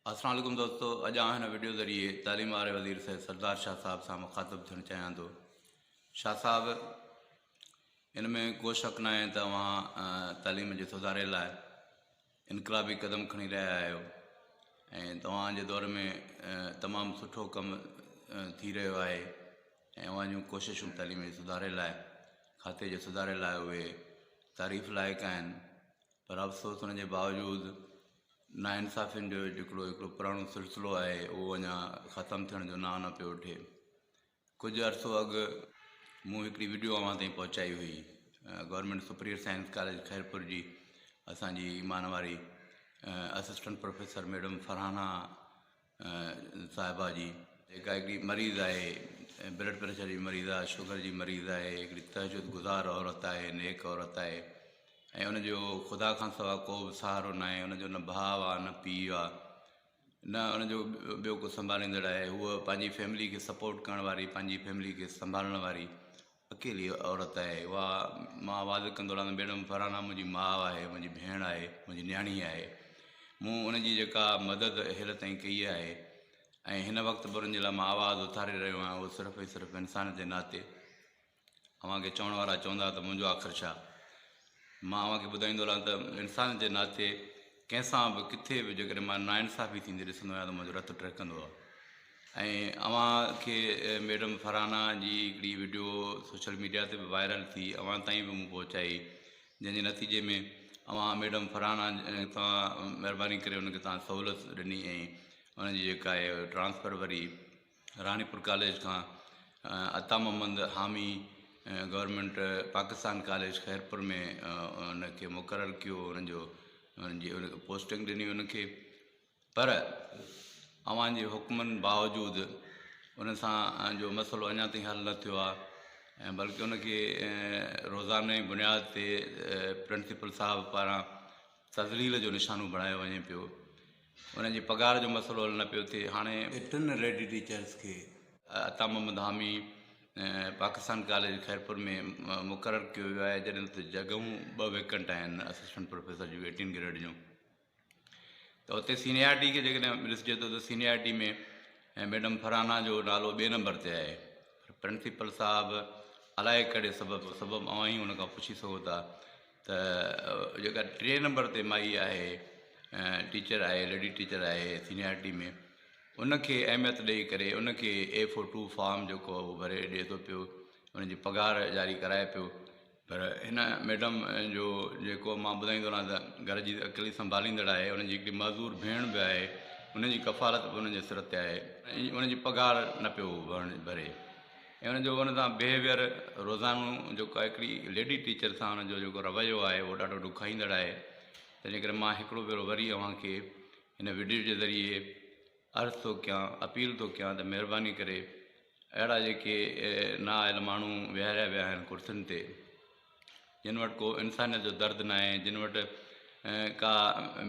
السلام عليڪم دوستو اڄ آئون هن وڊيو ذريعي تعليم واري وزير سيد سردار شاهه صاحب سان مخاطب ٿيڻ چاهيان ٿو. شاهه صاحب ان ۾ ڪو شڪ ناهي ته اوهان تعليم جي سڌاري لاء انقلابي قدم کڻي رهيا آهيو ۽ توهان جي دور ۾ تمام سٺو ڪم ٿي رهيو آهي ۽ اوهان جون ڪوششون تعليم جي سڌاري لاء کاتي جي سڌاري لاء اهي تعريف لائق آهن پر افسوس ان جي باوجود ناانصافين جو جيڪڙو هڪڙو پراڻو سلسلو آهي اهو اڃا ختم ٿيڻ جو نانء نه پيو وٺي. ڪجهه عرصو اڳ مون هڪڙي وڊيو اوهان تائين پهچائي هئي government superior science college Khairpur جي اسان جي ايمان واري اسسٽنٽ پروفيسر ميڊم فرحانه صاحبه جي جيڪا هڪڙي مريض آهي بلڊ پريشر جي مريض آهي شگر جي مريض آهي هڪڙي تهجد گذار عورت آهي نيڪ عورت آهي ۽ ان جو خدا کان سوا ڪو به سهارو ناهي، ان جو نه ڀاء آ نه پيء آ نه ان جو ٻيو ڪو سنڀاليندڙ آهي، هوء پنهنجي فيملي کي سپورٽ ڪرڻ واري پنهنجي فيملي کي سنڀالڻ واري اڪيلي عورت آهي، اها مان واضح ڪندو رهان ته ميڊم فرحانه منهنجي ماء آهي، منهنجي ڀيڻ آهي، منهنجي نياڻي آهي، مون ان جي جيڪا مدد هيل تائين ڪئي آهي ۽ هن وقت به ان جي لاء مان آواز اٿاري رهيو آهيان اهو صرف ۽ صرف انسانيت جي ناتي. اوهان کي چوڻ وارا چوندا ته منهنجو آخر ڇا؟ مان اوهان کي ٻڌائيندو هلان ته انسان جي ناتي ڪنهن سان به ڪٿي به جيڪڏهن مان ناانصافي ٿيندي ڏسندو آهيان ته منهنجو رت ٽهڪندو آهي ۽ اوهان کي ميڊم فرحانه جي هڪڙي وڊيو سوشل ميڊيا تي به وائرل ٿي اوهان تائين به مون پهچائي جنهن جي نتيجي ۾ اوهان ميڊم فرحانه توهان مهرباني ڪري ان کي توهان سهولت ڏني ۽ ان جي جيڪا آهي ٽرانسفر وري راڻيپور ڪاليج کان عطا محمد حامي گورنمينٽ پاڪستان ڪاليج خيرپور ۾ ان کي مقرر ڪيو ان جو ان جي ان کي پوسٽنگ ڏني ان کي پر اوهان جي حڪمن باوجود ان سان جو مسئلو اڃا تائين حل نه ٿيو آهي ۽ بلڪه ان کي روزاني بنياد تي پرنسپل صاحب پاران تذليل جو نشانو بڻايو وڃي پيو انهن جي پگهار جو مسئلو حل نه پيو ٿئي هاڻي. ٽن ليڊي ٽيچرز کي. عطا محمد حامي پاڪستان ڪاليج خيرپور ۾ مقرر ڪيو ويو آهي جڏهن ته جڳهون ٻه ويڪنٽ آهن اسسٽنٽ پروفيسر جون ايٽين گريڊ جون ته اتي سينيارٽي کي جيڪڏهن ڏسجي ٿو ته سينيارٽي ۾ ميڊم فرحانه جو نالو ٻئي نمبر تي آهي پر پرنسپل صاحب الائي ڪهڙي سبب سبب اوهان ئي ان کان پڇي سگهو ٿا ته جيڪا ٽئين نمبر تي مائي آهي ٽيچر آهي ليڊي ٽيچر آهي سينيارٽي ۾ ان کي اهميت ڏئي ڪري ان کي اي فور ٽو فارم جيڪو اهو ڀري ڏئي ٿو پيو ان جي پگهار جاري ڪرائي پيو پر هن ميڊم جو جيڪو مان ٻڌائيندو رهان ته گهر جي اڪيلي سنڀاليندڙ آهي ان جي هڪڙي معذور ڀيڻ به آهي ان جي ڪفالت به ان جي سر تي آهي ان جي پگهار نه پيو ڀري ۽ ان جو ان سان بهيويئر روزانو جيڪو آهي هڪڙي ليڊي ٽيچر سان ان جو جيڪو رويو آهي اهو ڏاڍو ڏکائيندڙ آهي تنهنجي ڪري مان هڪڙو ڀيرو وري اوهان کي هن وڊيو جي ذريعي عرض ٿو ڪيان اپيل ٿو ڪيان ته مهرباني ڪري اهڙا جيڪي نااهل ماڻهو ويهاريا ويا آهن ڪرسين تي جن وٽ ڪو انسانيت جو درد ناهي جن وٽ ڪا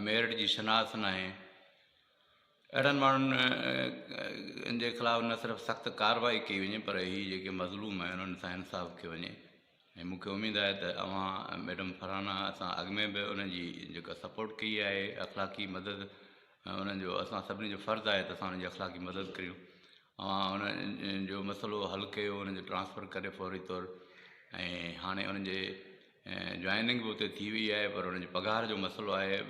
ميرٽ جي شناس ناهي اهڙن ماڻهن جي خلاف نه صرف سخت ڪارروائي ڪئي وڃي پر هي جيڪي مظلوم آهن انهن سان انصاف ڪيو وڃي ۽ مون کي اميد آهي ته اوهان ميڊم فرحانه سان اڳ ۾ به انهن جي جيڪا سپورٽ ڪئي آهي اخلاقي مدد انهن جو اسان سڀني جو فرض آهي ته اسان انهن جي اخلاقي مدد ڪريون اوهان انهن جو مسئلو حل ڪيو انهن جو ٽرانسفر ڪري فوري طور ۽ هاڻي انهن جي جوائننگ به اتي ٿي وئي آهي پر انهن جي پگهار جو مسئلو آهي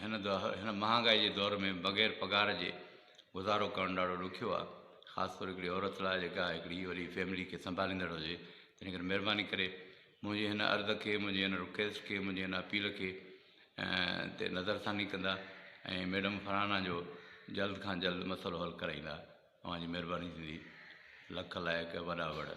هن هن مهانگائي جي دور ۾ بغير پگهار جي گذارو ڪرڻ ڏاڍو ڏکيو آهي خاص طور هڪڙي عورت لاء جيڪا هڪڙي وري فيملي کي سنڀاليندڙ هجي تنهن ڪري مهرباني ڪري منهنجي هن عرض کي منهنجي هن رڪويسٽ کي منهنجي هن اپيل کي تي نظرثاني ڪندا ۽ ميڊم فرحانه جو جلد کان جلد مسئلو حل ڪرائيندا. اوهان جي مهرباني ٿيندي. لک لائق وڏا وڙ.